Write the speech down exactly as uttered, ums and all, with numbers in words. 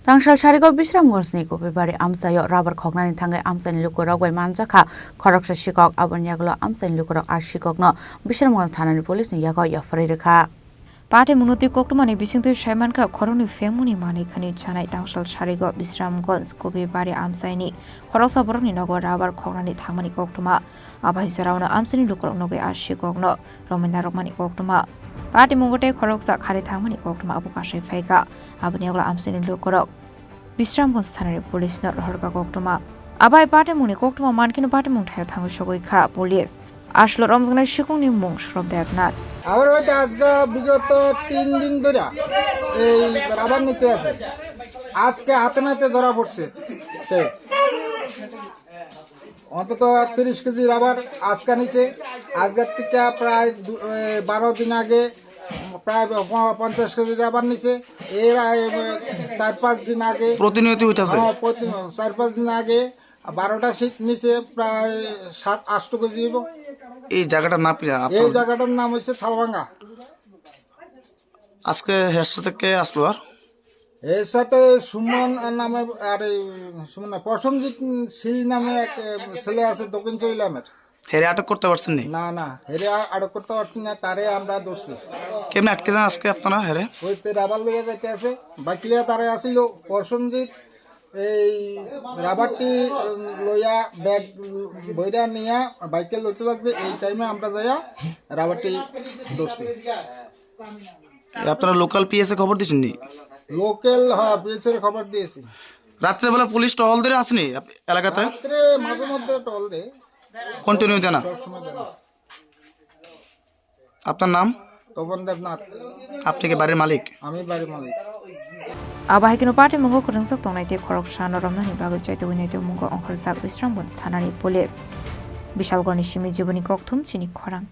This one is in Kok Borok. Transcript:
Tangsal Sarigo Bisramganjni Kopibari amchaio rubber khoknani thangwi amchaini lukurok bai manjakha khoroksa sikok. Aboni yagulo amchaini lukurok a sikokno Bisramganj thanani police ni yago yapharwi rwkha. Patimungno twi koktwmani bisingtwi saimankha khoroknwi phengmungni manwi khani chanai Tangsal Sarigo Bisramganj Kopibari amchaini khoroksa borokni nogo rubber khoknani thangmani koktwma. Abai joraono amchaini lukurok nugwi a sikokno romwi narwkmani koktwma. Patimungo tei khoroksa khari thangmani koktwma abo kasai phaikha. Aboni yagulo amchaini lukurok Bisramganj thanani police no rohorkha koktwma. Abai patimungni koktwma mankheno patimung thaio thangwi sogwi kha police. Aswlwi romjaknai sikokni mung Surab Debnath. আমার হয়তো আজকে বিগত তিন দিন ধরে এই রাবার নিতে আছে, আজকে হাতে নাতে ধরা পড়ছে। তো অন্তত তিরিশ কেজি রাবার আজকে নিচে, আজকের থেকে প্রায় দু-, এ, বারো দিন আগে প্রায় প-, পঞ্চাশ কেজি রাবার নিচে। এর আগে, এ, চার পাঁচ দিন আগে প্রতিনিয়ত হইতাছে? হ্যাঁ, প্রতি-, চার পাঁচ দিন আগে বারোটা সিট নিচে প্রায় সাত আষ্ট কেজি হইব। এই জায়গাটার নাম কি? এই জায়গাটার নাম হচ্ছে থালভাঙ্গা। আজকে হের সাথে কে আসলো আর? এর সাথে সুমন নামে, আর এই সুমন না, প্রসেনজিৎ শীল নামে এক, এ, ছেলে আছে দক্ষিণ চৈলামের। হেরে আটক করতে পারছেন নি? না, না, হেরে আ-, আটক করতে পারছি না, তারে আমরা ধরছি। কেমনে আটকে যান আজকে আপনারা হেরে? ওই তো রাবার লইয়া যাইতে আছে, বাইক লইয়া তারে আসিল প্রসেনজিৎ। এই রাবারটি, উম, লইয়া ব্যাগ, উম, বইরা নিয়া বাইকে লইতে লাগছে, এই টাইমে আমরা যাইয়া রাবারটি ধরছি। এ, আপনারা লোকাল পিএসএ খবর দিয়েছেন নি? লোকাল, হ্যাঁ, পিএসএ খবর দিয়েছি। রাত্রেবেলা পুলিশ টহল ধরে আসেনি আপ-, এলাকাতে? রাত্রে মাঝে মধ্যে টহল দেয়। কন্টিনিউ দেয় না? সবসময় দেয় না। আপনার নাম? তপন দেবনাথ। আপনি কি বাড়ির মালিক? আমি বাড়ির মালিক। Abo hai kheno patimungo kwrwngjak tongnai tei khoroksano romnani bagwi chaitugwi nai tongmungo ongkhorjak Bisramganj thanani police. Bishalgarhni simi Jiboni Kokthum chini khorang.